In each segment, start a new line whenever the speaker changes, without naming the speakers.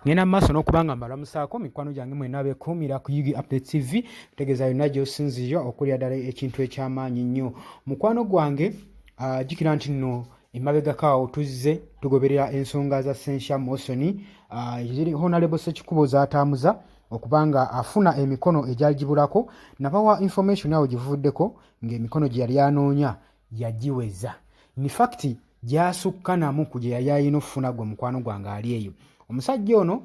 Ngenda mu maaso n'okuba nga mbalamusaako mikwano gyange mwenna abeekuumira ku Ug Update TV, tegeeza yonna gy'osinziira okulya ddala ekintu eky'amaanyi nnyo. Mukwano gwange, jjukira nti nno emabegako awo tuzze tugoberera ensonga za Censure Motion ziri Honorable Ssekikubo z'atambuza okuba nga afuna emikono egyali gibulako. Nabawa information awo givuddeko ng'emikono gye yali anoonya yagiweza, in fact gyasukka namu ku gye yali alina okufuna. Gwe mukwano gwange ali eyo, omusajja ono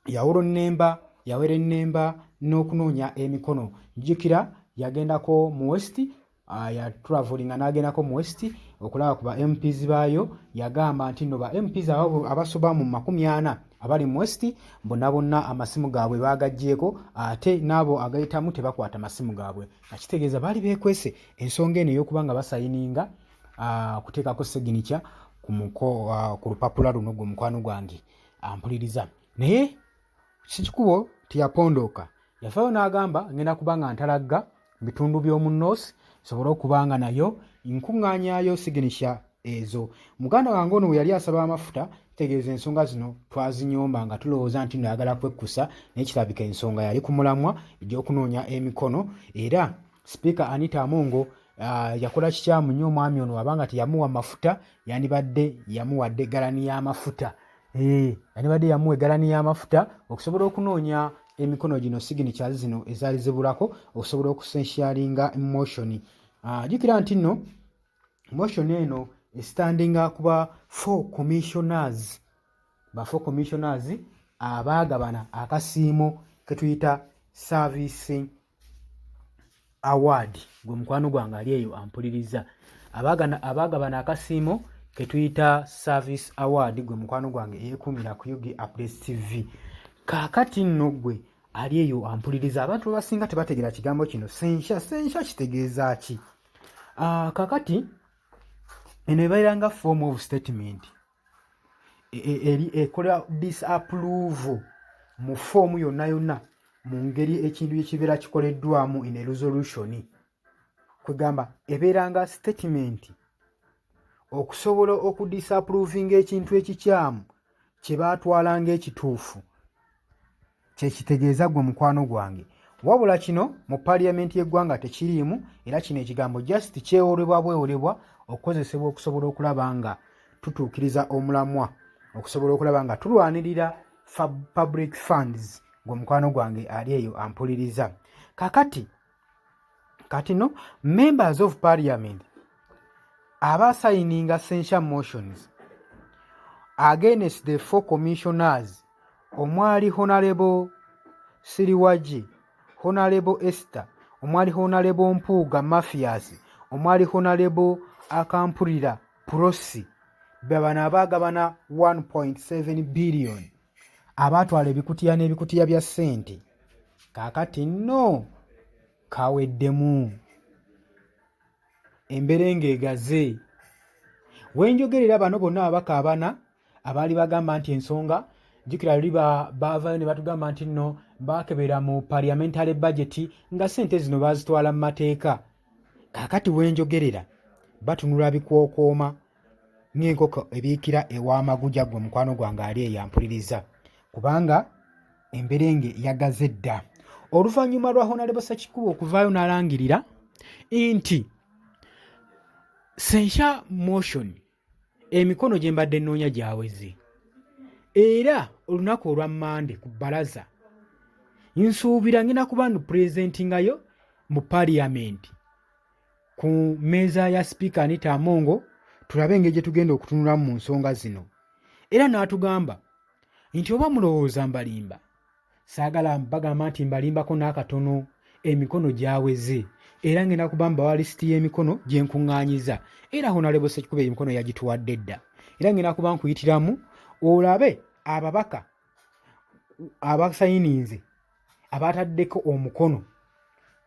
yawula nnemba, yawera ennemba n'okunoonya emikono. Njjukira yagendako mu West, yatravelinga n'agendako mu West okulaba ku ba MPs baayo. Yagamba nti nno ba MPs abasoba mu 40 abali mu West bonna bonna amasimu gaabwe baagaggyeko, ate n'abo agayitamu tebakwata masimu gaabwe, nga kitegeeza baali beekwese ensonga eno ey'okuba nga basayininga kuteekako signature ku lupapula luno. Gwe mukwano gwange ampuliriza, naye Ssekikubo teyapondooka, yavaayo n'agamba, "Ngenda kuba nga ntalagga mu bitundu by'omu North nsobole okuba nga nayo nkuŋŋaanyaayo signature ezo." Muganda wange ono bwe yali asaba amafuta, kitegeeza ensonga zino twazinyomba nga tulowooza nti nno ayagala kwekkusa, naye kirabika ensonga yali ku mulamwa egy'okunoonya emikono. Era Sipiika Anita Among yakola kikyamu nnyo omwami ono, abanga teyamuwa mafuta, yandibadde yamuwadde galani y'amafuta. Yandibadde yamuwa egalani y'amafuta okusobola okunoonya emikono gino, signatures zino ezaali zibulako okusobola okucensuringa motion. Jjukira nti nno motion eno estandinga kuba four commissioners, ba four commissioners abaagabana akasiimo ketuyita service award. Gwe mukwano gwange ali eyo ampuliriza, abaagabana akasiimo ketuyita service award, gwe mukwano gwange eyeekuumira ku Ug Updates TV. Kaakati nno gwe ali eyo ampuliriza, abantu abasinga tebategeera kigambo kino censure. Censure kitegeeza ki? Kaakati eno ebeera nga form of statement eri ekola disapprove mu foomu yonna yonna mu ngeri ekintu ekibeera kikoleddwamu in a resolution. Kwegamba ebeera nga statement okusobola okudisapprovinga ekintu ekikyamu kye baatwala ng'ekituufu, kyekitegeeza, gwe mukwano gwange. Wabula kino mu paliyamenti y'eggwanga tekiriimu, era kino ekigambo just kyewolebwa bwewolebwa okukozesebwa okusobola okulaba nga tutuukiriza omulamwa, okusobola okulaba nga tulwanirira public funds. Gwe mukwano gwange ali eyo ampuliriza, kakati kati no members of parliament abasayininga censure motions against the four commissioners, omwali Honorable Siriwagi, Honorable Esther, omwali Honorable Mpuuga Mathias, omwali Honorable Akampurira Prossy, bano abaagabana 1.7 billion, abaatwala ebikutiya n'ebikutiya bya ssente, kaakati nno kaweddemu, emberenge egaze. Wenjogerera bano bonna ababaka abana abaali bagamba nti ensonga, jjukira luli baavayo ne batugamba nti nno bakebera mu parliamentary budget nga ssente zino baazitwala mu mateeka. Kaakati wenjogerera batunula bikwokooma ng'enkoko ebiikira ew'amaguja. Gwe mukwano gwange ali eyo ampuliriza, kubanga emberenge yagaze dda oluvannyuma lwa Honorable Ssekikubo okuvaayo n'alangirira nti censure motion emikono gye mbadde nnoonya gyaweze, era olunaku olwa Mande ku bbalaza nsuubira ngenda kuba npresentingayo mu paliyamenti ku mmeeza ya Sipiika Anita Among, tulabe engeri gye tugenda okutunulamu mu nsonga zino. Era n'atugamba nti oba mulowooza mbalimba, saagala bagamba nti mbalimbako n'akatono, emikono gyaweze era ngenda kuba mbawa lisiti y'emikono gye nkuŋŋaanyiza. Era Honorable Ssekikubo emikono yagituwadde dda, era ngenda kuba nkuyitiramu olabe ababaka abasayininze, abataddeko omukono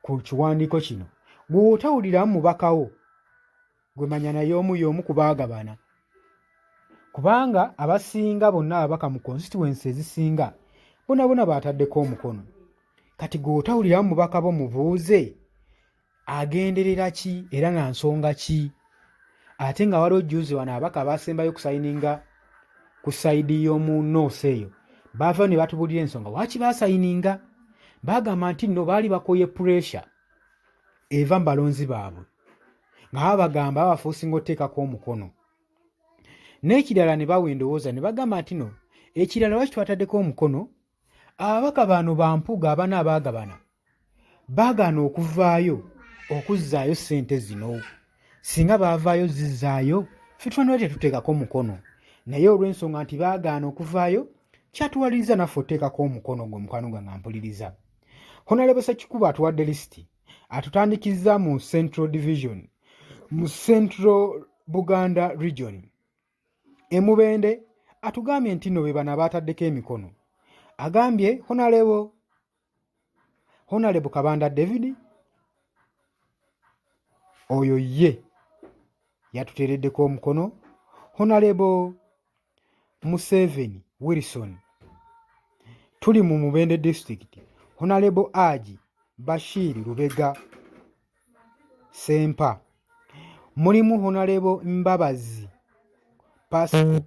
ku kiwandiiko kino. Bw'otawuliramu mubakawo gwe manya naye omu y'omu kubaagabana, kubanga abasinga bonna ababaka mu constituency ezisinga bonna bonna baataddeko omukono. Kati gwe otawuliramu mubaka bo, mubuuze agenderera ki era nga nsonga ki? Ate nga waliwo juzi wano ababaka abasembayo okusayininga ku sayidi y'omu noosi eyo baavayo ne batubuulira ensonga lwaki baasayininga. Baagamba nti nno baali bakooye puresha eva mu balonzi baabwe nga babagamba babafuusinga oteekako omukono. N'ekirala ne bawa endowooza ne bagamba nti no ekirala lwaki twataddeko omukono, ababaka bano ba Mpuuga abana abaagabana baagaana okuvaayo okuzzaayo ssente zino. Singa baavaayo zizzaayo ffe twandibadde tetuteekako mukono, naye olw'ensonga nti baagaana okuvaayo kyatuwaliriza naffe oteekako omukono gwe mukwano gwange ampuliriza. Honalebo Ssekikubo atuwadde lisiti atutandikizza mu Central Division mu Central Buganda Region e Mubende atugambye nti nno be bano abaataddeko emikono. Agambye Honalebo Kabanda David oyo ye yatuteereddeko omukono, Honalebo Museveni Wilson tuli mu Mubende District, Honalebo Aji Bashir Lubega Sempa, mulimu Honalebo Mbabazi Pasco,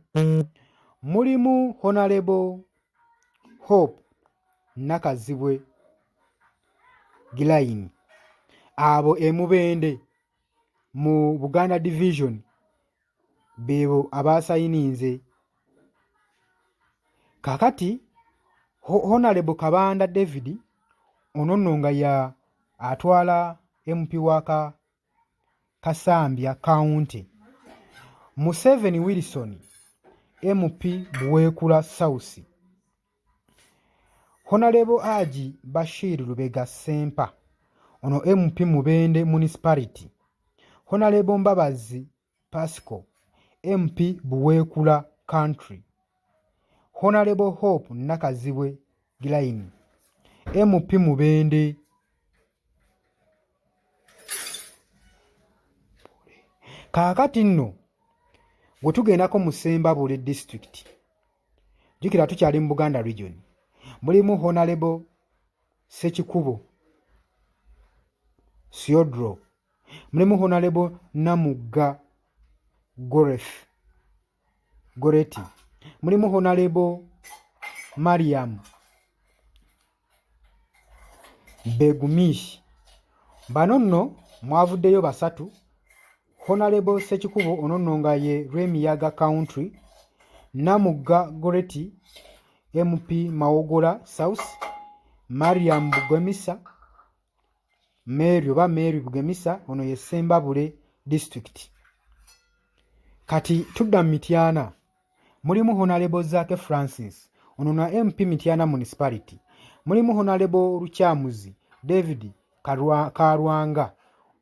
mulimu Honalebo Hope Nakazibwe Gilaini, abo e Mubende mu Buganda Division beebo abaasayininze. Kaakati Honalebo Kabanda David ono nno nga ya atwala MP wa ka Kasambya County, Museveni Wilson MP Buweekula South, Honalebo Haji Bashir Lubega Ssempa ono MP Mubende Municipality, Honalebo Mbabazi Pascal MP Buweekula Country, Honalebo Hope Nakazibwe Gilaini MP Mubende. Kaakati nno bwe tugendako mu Ssembabule District, jjukira tukyali mu Buganda Region, mulimu Honalebo Ssekikubo Siodro, mulimu Honalebo Namugga Goreth Goreti, mulimu Honalebo Mariam Begumish. Bano nno mwavuddeyo basatu, Honalebo Ssekikubo ono nno nga ye Lwemiyaga Country, Namugga Goreti MP Mawogola South, Mariam Bugemisa Mary oba Mary Bugemisa ono ye Ssembabule District. Kati tudda mu Mityana, mulimu Honalebo Zaake Francis ono na MP Mityana Municipality, mulimu Honalebo Lukyamuzi David Karwanga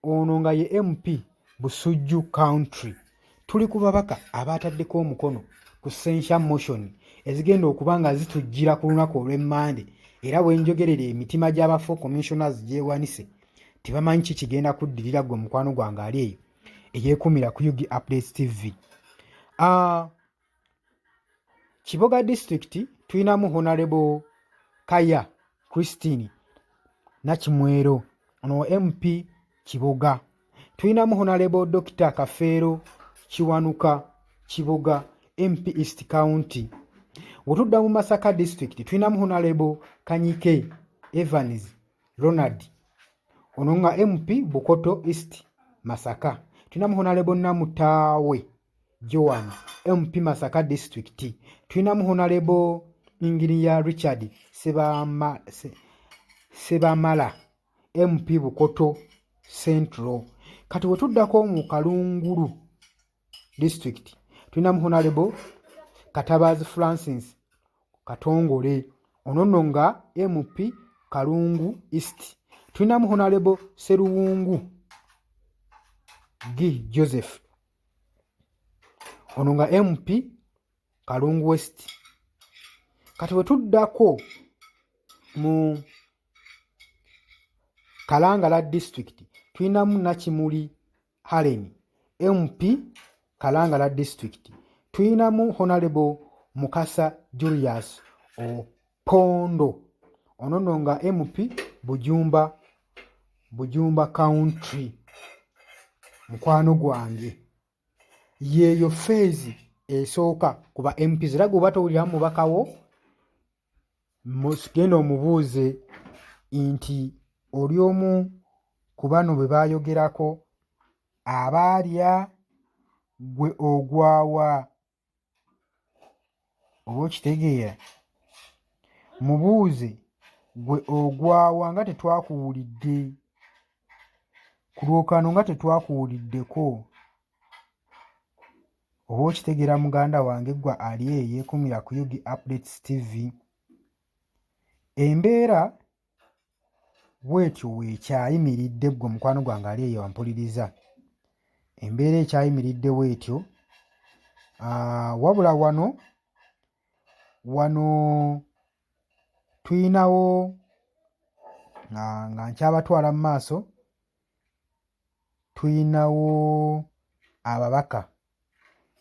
ono nga ye MP Busujju Country. Tuli ku babaka abaataddeko omukono ku censure motion ezigenda okuba nga zitujjira ku lunaku olw'Emmande, era we njogerera emitima gy'aba four commissioners gyewanise, tebamanyi ki kigenda kuddirira. Ggwe mukwano gwange ali eyo eyeekuumira ku UG Updates TV. Kiboga District tulinamu Honorable Kaya Christine Nakimwero ono MP Kiboga. Tulinamu Honorable Dr. Kafeero Kiwanuka Kiboga MP East County. Wetudda mu Masaka District tulinamu Honorable Kanyike Evans Ronald ono nga MP Bukoto East Masaka. Tulinamu Honorable Namutaawe Joan MP Masaka District. Tulinamu Honorable Engineer Richard Sebamala MP Bukoto Central. Kati wetuddako mu Kalungulu District tulinamu Honorable Katabaazi Francis Katongole ono nno nga MP Kalungu East. Tulinamu Honorable Seruwungu G Joseph ono nga MP Kalungu West. Kati bwe tuddako mu Kalangala District tulinamu Nakimuli Halen MP Kalangala District. Tulinamu Honorable Mukasa Julius Opondo ono nno nga MP Bujumba Country. Mukwano gwange, yeeyo feezi esooka ku ba MPs era gwe oba towuliramu mubaka wo genda omubuuze nti oli omu ku bano be baayogerako abaalya ggwe ogwawa oba okitegeera mubuuze gwe ogwawa nga tetwakuwulidde ku lwokano nga tetwakuwuliddeko oba okitegeera muganda wange gwe ali eyo yeekumira ku ug updates tv embeera bwetyo weekyayimiridde ggwe mukwano gwange ali eyo ampuliriza embeera ekyayimiridde bwetyo ah, wabula wano wano tulinawo nga nkyabatwala mu maaso tulinawo ababaka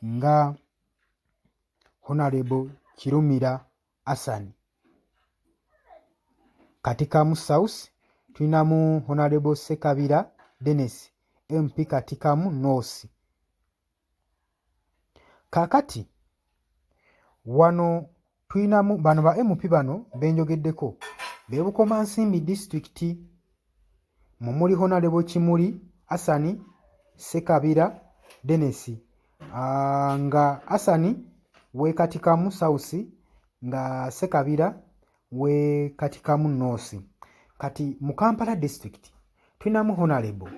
nga Honarebo Kirumira Asan Katikamu South, tulinamu Honarebo Ssekabira Denis MP Katikamu North. Kaakati wano tulinamu bano ba MP bano benjogeddeko be Bukomansimbi disitulikiti mwe muli Honalebo Kimuli Asani Ssekabira Denis nga Asani w'e Katikamu South nga Ssekabira w'e Katikamu North. Kati mu Kampala disitulikiti tulinamu Honalebo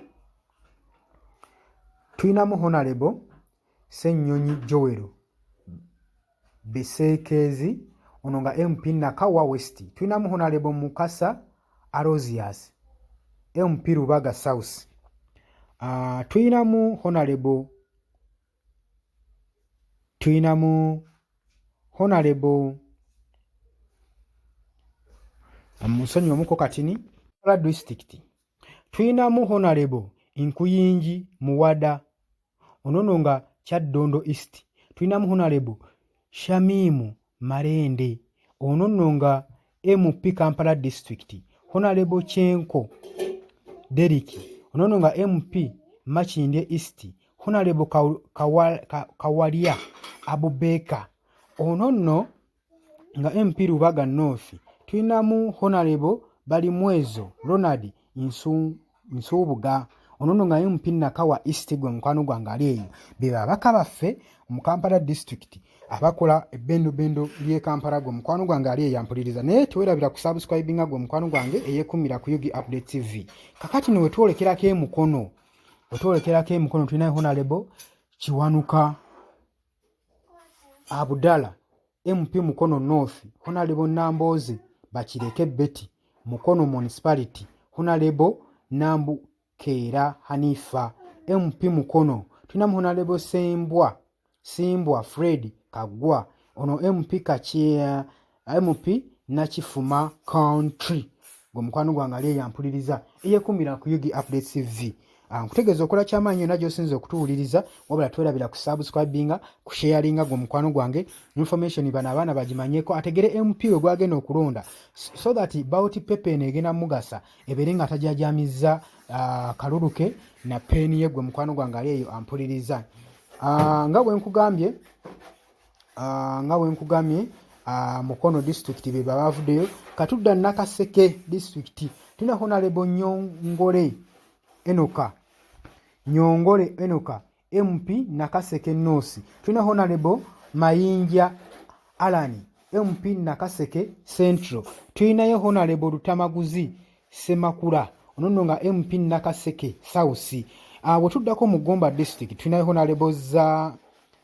Tulinamu Honalebo Ssenyonyi Joel Biseekeezi ono nga MP Nakawa West. Tulinamu Honalebo Mukasa Alozius MP Lubaga South. Tulinamu Honalebo tulinamu Honalebo munsonyiwe muko katini district Tulinamu Honalebo Nkuyingi Muwada onono nga Kyaddondo East. Tulinamu Honalebo Shamim Malende ono nno nga MP Kampala District. Honalebo Kyenko Derrick onono nga MP Makindye East. Honalebo Kawalya Abubaker ono nno nga MP Lubaga North tulinamu Honalebo Balimwezo Ronald Nsubuga ono nno nga MP Nakawa East gwe mukwano gwange ali eyo be babaka baffe mu Kampala district abakola ebbendobendo ly'e Kampala gwe mukwano gwange ali eyo ampuliriza naye tewerabira ku subscribinga gwe mukwano gwange eyekumira ku UG Update TV kakati no wetwolekerako emukono wetwolekerako emukono tulina Honalebo Kiwanuka Abudala MP Mukono North, Honalebo Nambooze Bakireke Betty, Mukono Municipality, Honalebo Nambukeera Hanifa MP Mukono, tulinamu Honalebo Sembwa Simbwa Fred Kaggwa ono MP Kakyea MP Nakifuma Country gwe mukwano gwange ali eyampuliriza eyekumira ku UG Updates TV. Ah, nkutegeeza okola kyamaanyi yonna gyosinza okutuwuliriza wabula twerabira ku subscribinga ku sharinga gwe mukwano gwange information bano abaana bagimanyeko ategere mp we gwagenda okulonda so that bout pepe eno egenda mugasa ebeere nga tajajamizza uh, kalulu ke na peeni ye gwe mukwano gwange ali eyo ampuliriza uh, nga bwe nkugambye nga bwe nkugambye mukono district be babavuddeyo katudda nakaseke district tulina honalebo nyongole Enoka Nyongole Enoka MP Nakaseke North. Tulina Honorable Mayinja Alan MP Nakaseke Central. Tulinayo Honorable Lutamaguzi Semakula ono nno nga MP Nakaseke South. Ah, bwe tuddako mu Gomba District tulinayo Honorable za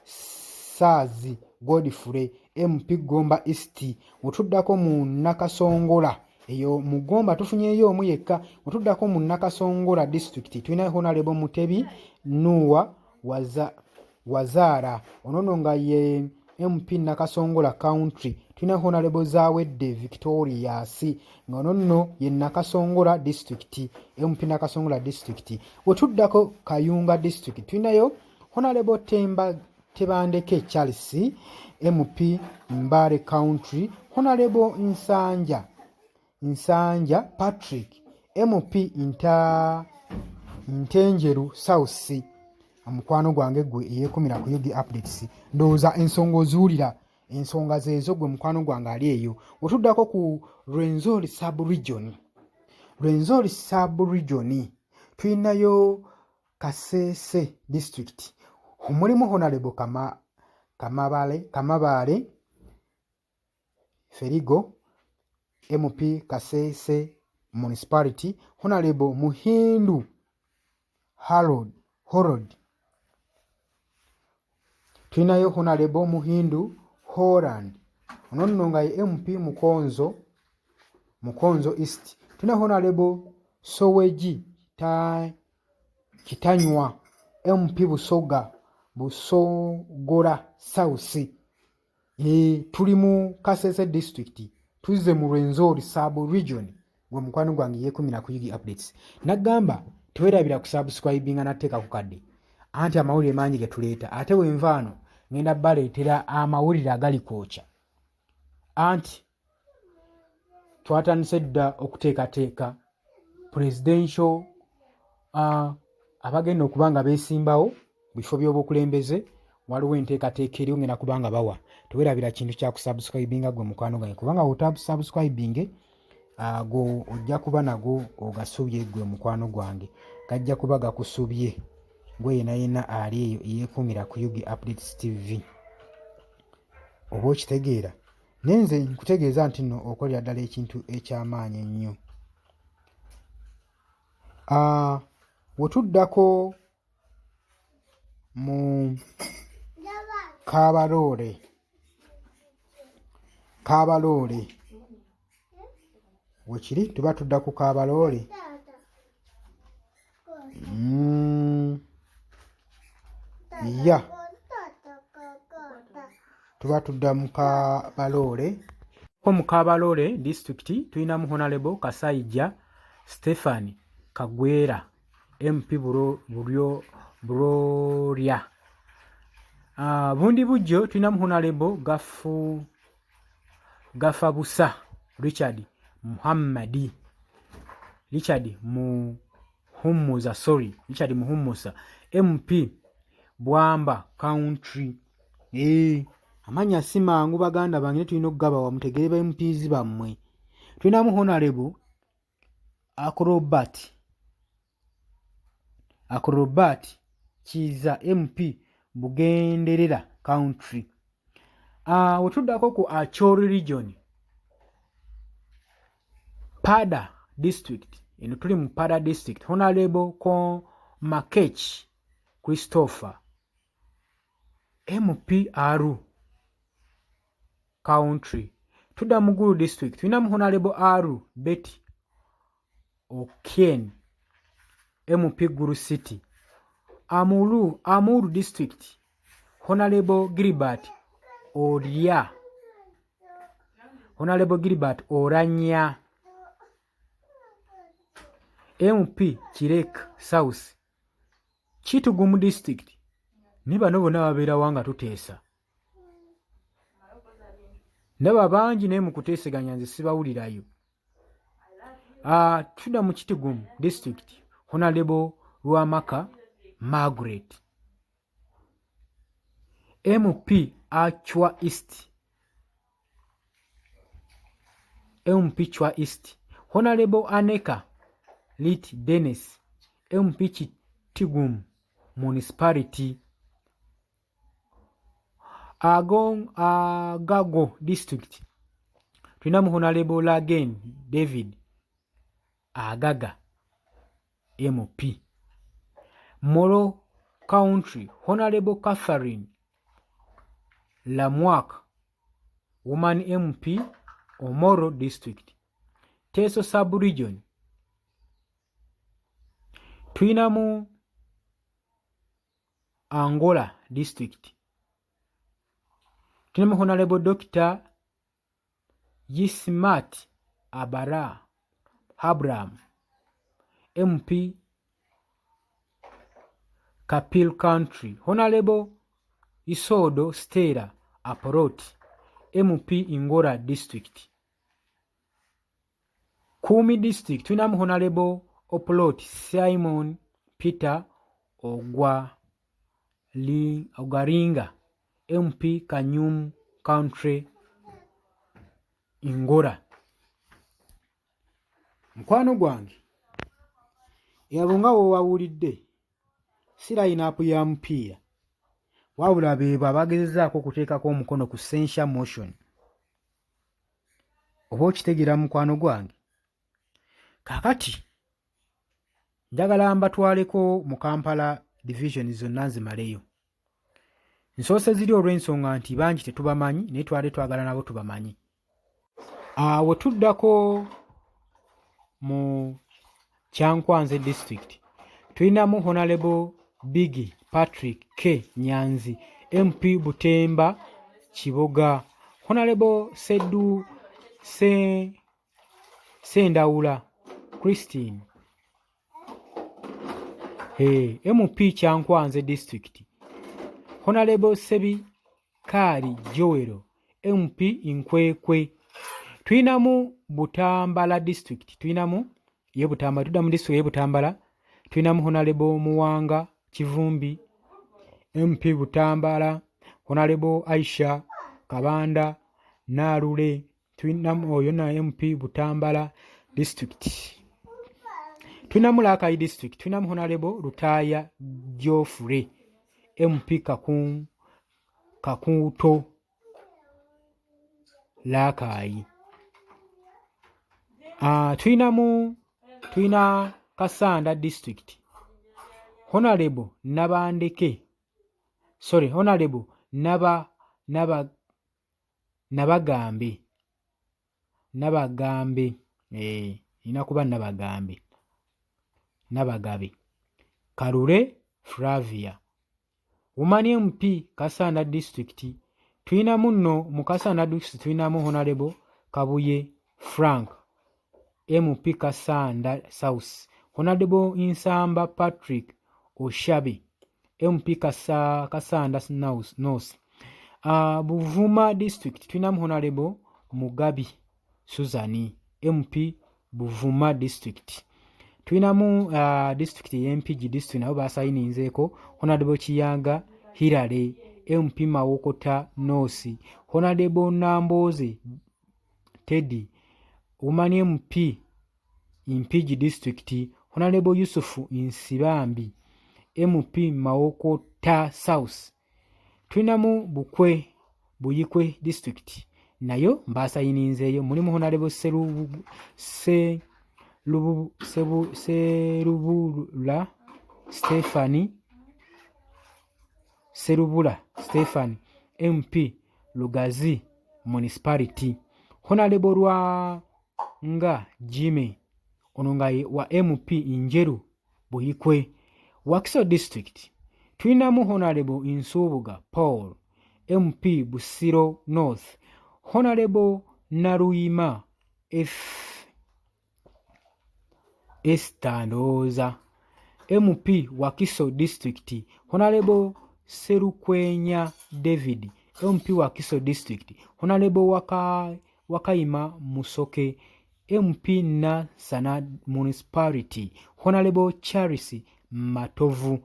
Saazi Godfrey MP Gomba East. Bwe tuddako mu Nakasongola eyo mu Gomba tufunyeyo omu yekka. Bwe tuddako mu Nakasongola District tulinayo Honorable Mutebi Nuwa Waza, Wazaara ono nno nga ye MP Nakasongola Country. Tulina Honorable Zawedde Victorious nga ono nno ye Nakasongola District, MP Nakasongola District. Bwe tuddako Kayunga District tulinayo Honorable Temba Tebandeke Charles MP Mbale Country, Honorable Nsanja Nsanja Patrick MP Nta Ntenjeru South. Mukwano gwange gwe eyekumira ku UG Updates, ndowooza ensonga oziwulira, ensonga zeezo. Gwe mukwano gwange ali eyo, wetuddako ku Rwenzori sub region. Rwenzori sub region tulinayo Kasese district, mulimu Honorable Kamabale Ferigo, MP Kasese Municipality, Honorable Muhindu Harold Horod. Tulinayo Honorable Muhindu Holland, ono nno nga ye MP Mukonzo East. Tulina Honorable Soweji Kitanywa, MP Busoga, Busogora South. Tuli mu Kasese district, tuzze mu Rwenzori sub region. Gwe mukwano gwange yekumira ku UG Updates, nagamba tewerabira kusubscribinga nateeka ku kadde, anti amawulire mangi getuleeta. Ate wenvaano ngenda baleetera amawulire agali kwokya, anti twatandise dda okuteekateeka presidential, abagenda okuba nga beesimbawo bifo by'obukulembeze. Waliwo enteekateeka eriwo, ngenda kuba nga bawa. Tewerabira kintu kya kusubscribinga, gwe mukwano gwange, kubanga otasubscribinge ago ojja kuba nago ogasubye. Gwe mukwano gwange, gajja kuba gakusubye, gwe yena yena ali eyo eyeekuumira ku UG Updates TV, oba okitegeera. Naye nze nkutegeeza nti nno okolera ddala ekintu eky'amaanyi ennyo. Wetuddako mu Kabarole wekiri, tuba tudda ku Kabarole. Ya, tuba tudda mu Kabarole. Ko mu Kabarole district tulinamu Honorable Kasaija Stephen Kagwera, MP Burorya. Bundi bujjo tulinamu Honorable Gafabusa Richard Muhammadi, Richard Muhumuza, sorry, Richard Muhumuza, MP Bwamba Country. Amanya si mangu, baganda bange, tulina okugabawa mutegere ba MPs bammwe. Tulinamu Honorable Acrobat Kiza, MP Bugenderera Country. Wetuddako ku Acholi region, Pada district. Eno tuli mu Pada district. Honorable Komakech Christopher, MP Aruu Country. Tudda mu Gulu district, tulinamu Honorable Aru Betty Okien, MP Gulu City. Amuru district, Honorable Gilbert Oria, Honorable Gilbert Oranya, MP Kirek South. Kitgum district, ni bano bonna babeerawa nga tuteesa? Ndaba bangi naye mu kuteeseganya nze sibawulirayo. Tudda mu Kitgum district, Honorable Lwamaka Margaret, MP Achwa East, MP Chwa East. Honorable Aneka Lit Dennis, MP Kitgum Municipality. Agago district tulinamu Honorable Lagen David Agaga, MP Moro Country. Honorable Catherine Lamwak, woman MP Omoro district. Teso sub region tulinamu Angola district, tulinamu Honorable Dr Yismat Abara Abraham, MP Kapil Country. Honorable Isodo Stella Aprot, MP Ngora district. Kumi district tulinamu Honorable Oplot Simon Peter Ogwa. Ogaringa MP Kanyum Country Ngora. Mukwano gwange abo nga w'owawulidde si layinaapu ya mupiira wabula beebo abagezezaako okuteekako omukono ku censure motion. Oba okitegeera mukwano gwange? Kaakati njagala mbatwaleko mu Kampala division zonna nzimaleyo. Nsoose ziri olw'ensonga nti bangi tetubamanyi naye twali twagala nabo tubamanyi. Awo tuddako mu Kyankwanzi district tulinamu Honorable Bigi Patrick K Nyanzi MP Butemba Kiboga, Honorable Seddu Sendawula Christine Hey, MP Kyankwanze district Honorable Sebi Kaali Joel MP Nkwekwe tulinamu Butambala district tulinamu ye Butambala tudda mu district ye Butambala tulinamu Honorable Muwanga Kivumbi MP Butambala Honorable Aisha Kabanda Nalule tulinamu oyo na MP Butambala district tulinamu Rakai district tulinamu Honorable Lutaaya Geoffrey MP Kakuuto Rakai. Tulinamu tulina Kasanda district Honorable Nabandeke sorry Honorable Naba Naba Nabagambe Nabagambe eh ina kuba Nabagambe Nabagabe Kalule Flavia Woman MP Kasanda district tulinamu nno mu Kasanda district tulinamu Honorable Kabuye Frank MP Kasanda South Honorable Nsamba Patrick Oshabe MP Kasanda North Buvuma district tulinamu Honorable Mugabi Susan MP Buvuma district tulinamu district ey'Empigi district nabo basayininzeeko Honorable Kiyanga Hilary MP Mawokota North Honorable Nambooze Teddy Woman MP Mpigi district Honorable Yusufu Nsibambi MP Mawokota South tulinamu Bukwe Buyikwe district nayo mbasayininzeeyo mulimu Honorable Serubula Stephanie Serubula Stephen MP Lugazi Municipality Honorable Lwanga Jimmy ono nga wa MP Njeru Buikwe Wakiso District tulinamu Honorable Nsubuga Paul MP Busiro North Honorable Naluyima F Esther Ndowooza MP Wakiso District Honorable Serukwenya David MP Wakiso District Honorable Wakayima Musoke MP Nansana Municipality Honorable Charles Matovu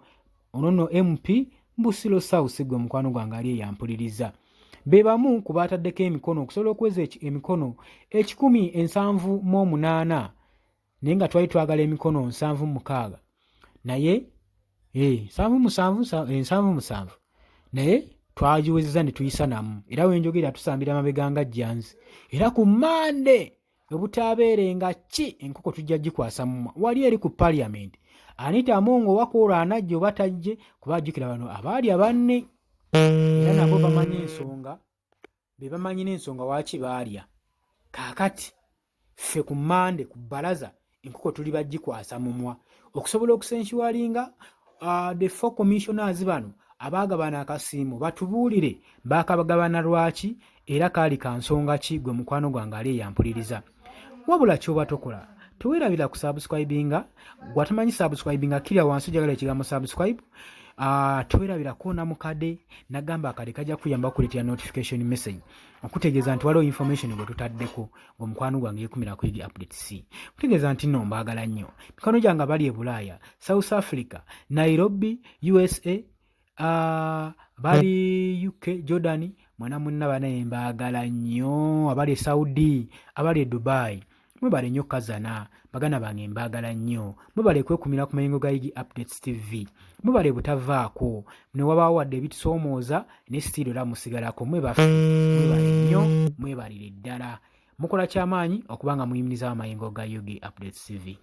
ono nno MP Busiro South gwe mukwano gwange ali eyampuliriza be bamu ku baataddeko emikono okusobola okuweza emikono 178 naye nga twali twagala emikono 76 naye 77 77 naye twagiwezeza ne tuyisa namu era wenjogera tusambira mabega nga jjanzi era ku Mande ebutaabeere nga ki enkoko tujja gikwasa mumwa wali eri ku parliament Anita Among owakoolwo anajja oba tajje kuba ajjukira bano abaalya banne era nabo bamanyi ensonga be bamanyi n'ensonga waaki baalya kaakati ffe ku Mande ku bbalaza enkoko tuli bagikwasa mumwa okusobola okusensualinga the four commissioners bano abaagabana akasiimo batubuulire baakagabana lwaki era kaali ka nsonga ki gwe mukwano gwange ali eyampuliriza wabula kyoba tokola teweerabira ku subscribinga gwatamanyi subscribinga kirya wansi ojagala ekigambo subscribe tewerabira koona mukade nagamba akade kajja kuyamba kukuleetera notification message okutegeeza nti waliwo information gwe tutaddeko ng'omukwano gwange yekumira ku Ug Updates kutegeeza nti nno mbaagala nnyo mikwano gyange abali e Bulaaya South Africa Nairobi USA Bali UK, Jordan, mwena munna banaye mbaagala nnyo, abali e Saudi, abali e Dubai, mwebale nnyo kazana. Baganda bange, mbaagala nnyo, mwebale kwekumira ku mayengo ga Ug Updates TV, mwebale butavaako ne wabaawo wadde ebitusoomooza, ne still era musigalako. Mwebaffe, mwebale nnyo, mwebalire ddala, mukola kyamaanyi okuba nga muyimirizawo amayengo ga Ug Updates TV.